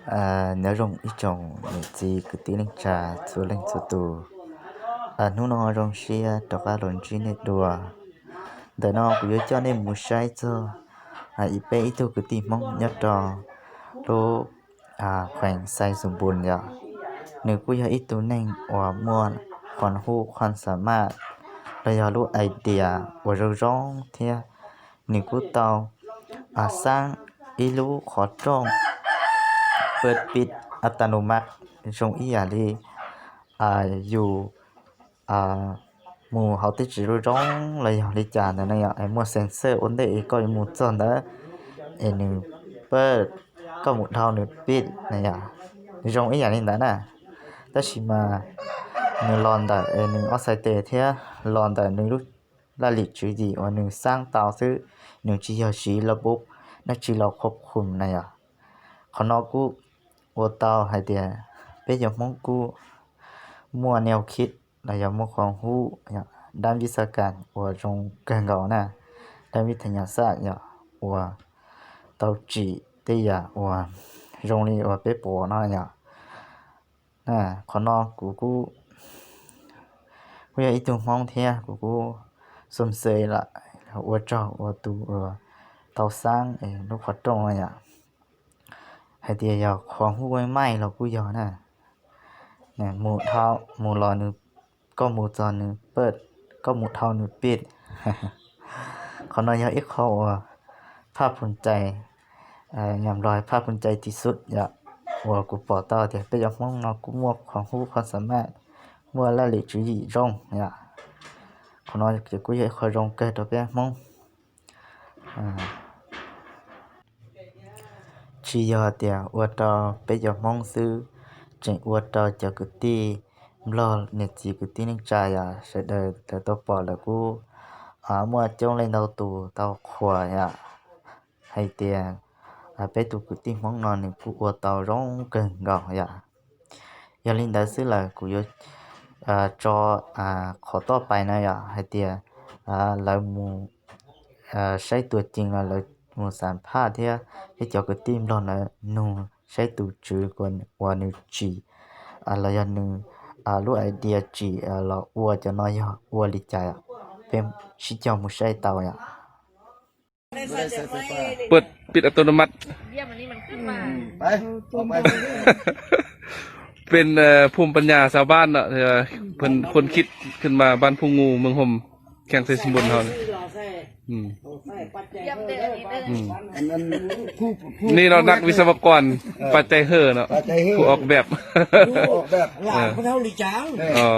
Nyob zoo ib tsoom niam txiv kwv tij neej tsa txhua leej txhua tus. Hnub no zoo siab rov qab los ntsib nej dua. Ntawm no kuv yuav coj nej mus saib txog ib peb ib tug kwv tij Hmoob nyob rau lub kheem Xais Xus Npus yom. Nws kuj yog ib tug neeg uas muaj qhov hu qhov xa maj los yog lub idea uas zoo zoo thiab. Nws kuj tau xaab ib lub qhov rooj pawg pij a ta nu mas zoo ib yam li yus mus hauv tej tsev zoo zoo los yog li cas ntawd na yom, muaj sensor ua ntej es koj yuav mus txog ntawd es nws pawg, koj mus dhau nws pij na yom, zoo ib yam li ntawd na. Tab sis mas nws los ntawm es nws ob txhais tes thiab los ntawm nws lub laj lim tswv yim uas nws xaab tau xwb, nws tsis yog siv laj npub dab tsi los khob khum na yom. Qhov no kuj ua tau hais tias peb cov Hmoob kuj muaj neo khib los yog muaj qhov hu dab vij xab kas uas zoo kawg nkaus na, dab vij thas nyas xaj yom, uas tau tsim tej yam uas zoo li uas peb pom no yom. Qhov no kuv kuj, kuj yog ib tug Hmoob thiab kuv kuj xom xev lawm, ua tsaug ua tus uas tau xaab lub qhov rooj no yom, hais tias yog qhov hu maij los kuj yog na. Mus dhau, mus los nws, koj mus txog nws pawg, koj mus dhau nws pij. Qhov no yog ib qho uas phaj phu cai, nyam los phaj phu cai ti sub yom, uas kuv pom tau tias peb cov Hmoob no kuj muaj qhov hu qhov xa maj, muaj laj lim tswv yim zoo yom. Qhov no ces kuj yog ib qho zoo kawg rau peb Hmoob. Tsis yog tias ua rau peb cov Hmoob xwb, tseem ua rau cov kwv tij Nplog niam txiv kwv tij neej tsa yom, sawv daws lawv tau pom lawm kuj muaj coob leej ntau tus tau qhuas yom, hais tias peb tus kwv tij Hmoob no nws kuj ua tau zoo kawg nkaus yom. Yog li ntawd xwb lawm kuv yuav tso qhov toj pais na yom, hais tias lawv mus saib tua cees los lawv mus xam phaj thiab peb cov kwv tij Nplog na, nug saib tus tswv uas nws tsim los yog nws lub idea tsim los ua cov no yog ua li cas, peb sib cog mus saib tau yom. เปิดปิดอัตโนมัติ เป็นภูมิปัญญาชาวบ้านเนาะ เพิ่นคนคิดขึ้นมา บ้านผู้งูเมืองห่ม แขวงไชยสมบูรณ์เฮานี่ อืม อันนั้นผู้ผู้ นี่เรานักวิศวกร ปัจจัยเฮอเนาะ ปัจจัยเฮอ ผู้ออกแบบ ผู้ออกแบบ หลานเพิ่นเฮาหลีจาง อ๋อ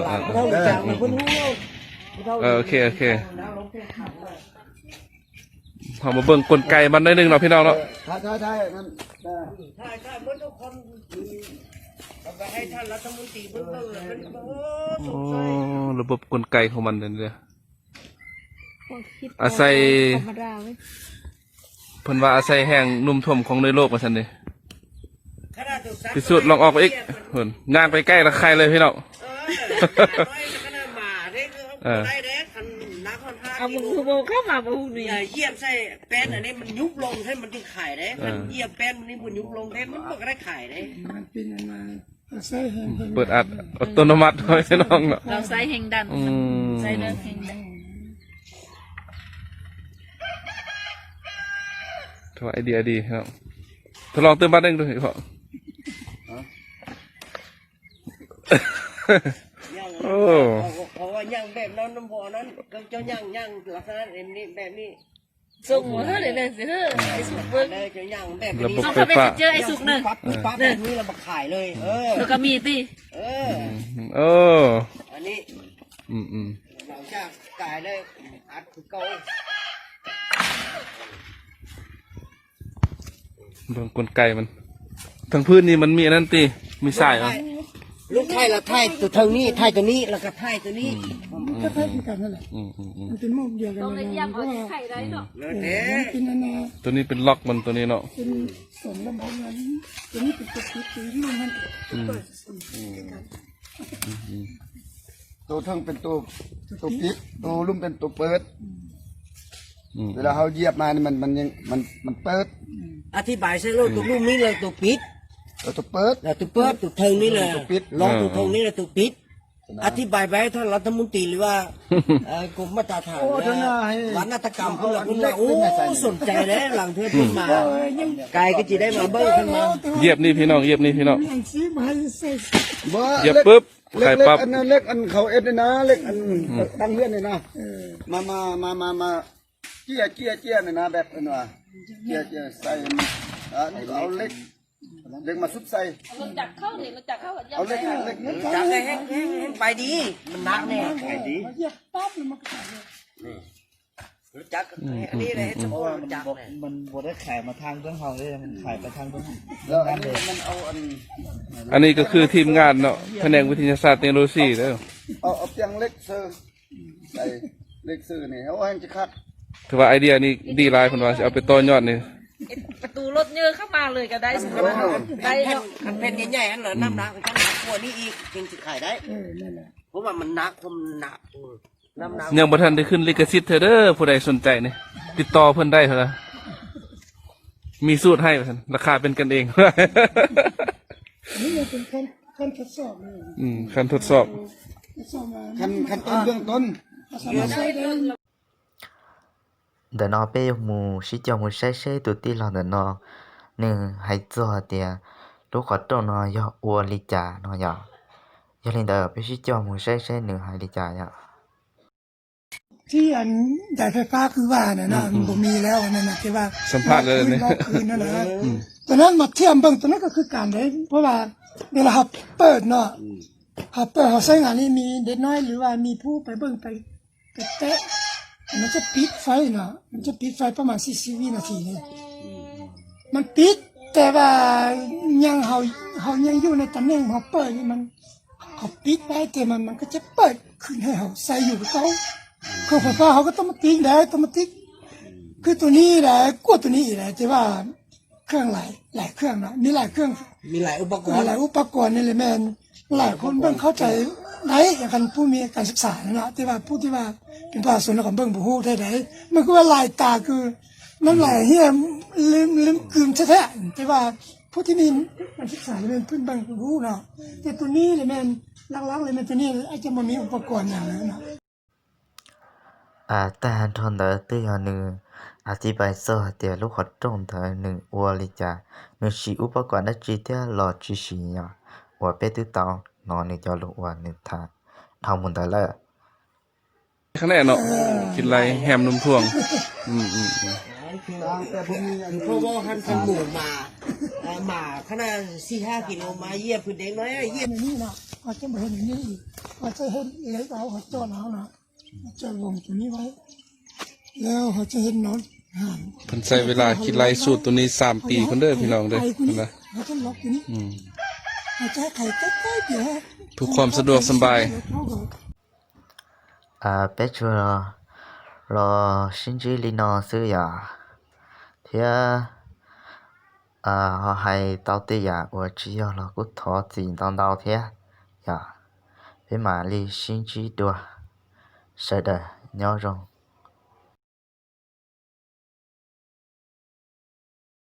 หลานเพิ่นเฮาหลีจาง เพิ่นรู้ เออ โอเค โอเค เฮามาเบิ่งกลไกมันหน่อยหนึ่งเนาะพี่น้องเนาะ ถ่ายถ่ายถ่ายนั่น ถ่ายถ่ายเบิดทุกคน เอาไปให้ท่านรัฐมนตรีเพิ่นเบิ่งแล้วเพิ่น โอ้ สงสัย ระบบกลไกของมันเนี่ย ความคิด อาศัย ธรรมดาเว้ย เพิ่นว่าอาศัยแรงโน้มถ่วงของในโลกว่าซั่นเด้ ขนาดตัวสัตว์ พิสูจน์ลองออกไปอีก เพิ่นย่างไปใกล้แล้วไข่เลยพี่น้อง เออ ขนาดน้อยขนาดหมาเนี่ยคือ เออ ได้เด้ คันนักฮอนห้า เอา กิโล มึงคือโบเข้ามาบ่ฮู้นี่ อย่าเหยียบใส่แป้นอันนี้มันยุบลงให้มันจึงไข่เด้ เออ คันเหยียบแป้นมันนี่มันยุบลงแท้มันบ่ได้ไข่เด้ มันเป็นอันมา เปิดอัตโนมัติไว้น้องเนาะ เราใช้แรงดัน อืม ใช้แรงดัน ถือว่าไอเดียดีครับ ทดลองเติมบัตรเองดูพ่อ โอ้ เขาว่าย่างแบบนั้นน้ำบ่อนั้น ก็เจ้าย่างย่างลักษณะแบบนี้แบบนี้ ส่งมาเท่าไหร่เลยสิเฮ้อ ไอ้สุกเบิ่ง เออ เจ้าย่างแบบนี้ ระบบไฟฟ้า ส่งเข้าไปเจอไอ้สุกหนึ่ง ปั๊บปุ๊บปั๊บแบบนี้เรามาขายเลย เออ แล้วก็มีติ เออ อืม เออ อันนี้ อืม อืม หลังจากขายได้อัดคือเก่า เบิ่งกลไกมัน ทางพื้นนี่มันมีอันนั้นติ มีสายเหรอ ลูกไถ่ละไถ่ตัวเท่านี้ไถ่ตัวนี้แล้วก็ไถ่ตัวนี้ อืม ก็ไถ่คือกันนั่นแหละ อืม อืม อืม มันเป็นหม้อเดียวกันเลยนะ เพราะว่า แล้วแต่ มันเป็นอันนั้น ตัวนี้เป็นล็อกมันตัวนี้เนาะ เป็นสองลำโพงอันนี้ ตัวนี้เป็นตัวปิดตัวนี้มัน อืม อืม อืม ตัวเทิงเป็นตัว ตัวปิด ตัวลุ่มเป็นตัวเปิด เวลาเขาเหยียบมานี่มันมันยังมันมันเปิด อธิบายซะลูก tus lub mib los tus pib, tus pib, tus thawj mib los, tus thawj mib los tus pib. Ib thib bai bai thoj lov thab mub tis li vaj, kuv maj tas tham vaj naj tab kam kuv los kuv ua ub xom cai le las thwb thwb mas, kais koj tsis dai mas npawj thab mas. เหยียบนี่พี่น้อง เหยียบนี่พี่น้อง เหยียบปุ๊บ ไข่ปั๊บ เลขอันเขาเอ็ดนี่นะ เลขอันตั้งเฮือนนี่นะ มามามามามา เจี้ยเจี้ยเจี้ยนี่นะ แบบนั้นว่า เจี้ยเจี้ยใส่ เอาเหล็ก เหล็กมาซุบใส่ เอาเหล็กเหล็ก จักให้ให้ให้ให้ไปดี มันหนักเนี่ย ไปดี รู้จักอันนี้เลย เพราะว่ามันบ่ได้ไข่มาทางเบื้องเฮาเลย มันไข่ไปทางเบื้อง แล้วอันนี้มันเอาอัน อันนี้ก็คือทีมงานเนาะ แผนกวิทยาศาสตร์เทคโนโลยีเด้อ เอาเอาเตียงเหล็กเซอร์ ใส่เหล็กเซอร์นี่ โอ้ แห้งจะคัก ถือว่าไอเดียนี้ดีหลาย ผมว่าสิเอาไปต่อยอดนี่ ประตูรถเยอะเข้ามาเลยก็ได้สิ ได้เนาะ คันแผ่นใหญ่ๆอันนั้นน้ำหนักมันจะหนักกว่านี้อีก จึงจะขายได้ เพราะว่ามันหนัก เพราะมันหนัก น้ำหนัก ยังบ่ทันได้ขึ้นลิขสิทธิ์เธอเด้อ ผู้ใดสนใจนี่ ติดต่อเพิ่นได้เท่านั้น มีสูตรให้ว่าซั่น ราคาเป็นกันเอง นี่ยังเป็นขั้นขั้นทดสอบเลย อืม ขั้นทดสอบ ทดสอบมา ขั้นขั้นต้นเบื้องต้น เอาสามารถใช้ได้ Ntawm no peb yuav mus sib coj mus saib seb tus tij laug ntawm no nws hais txog tias lub qhov rooj no yog ua li cas no yom. Yog li ntawd peb sib coj mus saib seb nws hais li cas yom. ที่อันใหญ่ไฟฟ้าคือว่าน่ะนะมันบ่มีแล้วอันนั้นนะที่ว่า สัมภาษณ์เลย ล็อกคืนนั่นนะ อืม ตอนนั้นมาเทียบเบิ่งตอนนั้นก็คือการเลยเพราะว่าเวลาเขาเปิดเนาะ เขาเปิดเขาใช้งานนี่มีเด็กน้อยหรือว่ามีผู้ไปเบิ่งไป แต่แต่มันจะปิดไฟเนาะ มันจะปิดไฟประมาณสี่สิบวินาทีนี่ มันปิด แต่ว่ายังเขาเขายังอยู่ในตำแหน่งเขาเปิดนี่มันเขาปิดไว้แต่มันมันก็จะเปิดคืนให้เขาใช้อยู่คือเก่า เครื่องไฟฟ้าเขาก็ต้องมาติ๊กได้ต้องมาติ๊ก คือตัวนี้แหละกวดตัวนี้อีกแหละแต่ว่าเครื่องหลายหลายเครื่องนะมีหลายเครื่อง มีหลายอุปกรณ์ หลายอุปกรณ์นี่แหละแม่น หลายคนเบิ่งเข้าใจได้อย่างกันผู้มีการศึกษานะเนาะแต่ว่าผู้ที่ว่าเป็นประชาชนแล้วก็เบิ่งบ่ฮู้ได้ไดมันคือว่าหลายตาคือน้ำลายเฮียลืมลืมกลืนแท้ๆแต่ว่าผู้ที่มีการศึกษาเลยเป็นเพิ่นเบิ่งบ่ฮู้เนาะแต่ตัวนี้เลยแม่นหลักๆเลยแม่นตัวนี้อาจจะบ่มีอุปกรณ์อย่างนั้นเนาะ Tag nrho ntawd twb yog nws อธิบาย txog hais tias lub qhov rooj ntawd nws ua li cas, nws siv อุปกรณ์ dab tsi thiab los tsis siv yom, uas peb twb tau hnov nws cov lus uas nws tham dhau mus ntawd lawm. Khab naj no, kis lais hem num thuam. เพราะว่าหันสมูมา หมาขนาดสี่ห้ากิโลมาเยี่ยมพื้นเด็กน้อยเยี่ยม นี่เนาะ เขาจะบ่เห็นอย่างนี้อีก เขาจะเห็นเหล็กเอาเขาจอดเอาเนาะ จะวงตัวนี้ไว้ แล้วเขาจะเห็นนอนห่าน เพิ่นใช้เวลาคิดไล่สูตรตัวนี้สามปีพุ้นเด้อพี่น้องเด้อ ไอ้คนนี้ นะ เขาจะล็อกตัวนี้ อืม เขาจะให้ไขใกล้ๆเดี๋ยว เพื่อความสะดวกสบาย เขาก็ Peb tsuas los sib ntsib li no xwb yom, thiab ho hais tau tej yam uas tsis yog los kuj thov txim ntau ntau thiab yom. Peb mam li sib ntsib dua, sawv daws nyob zoo.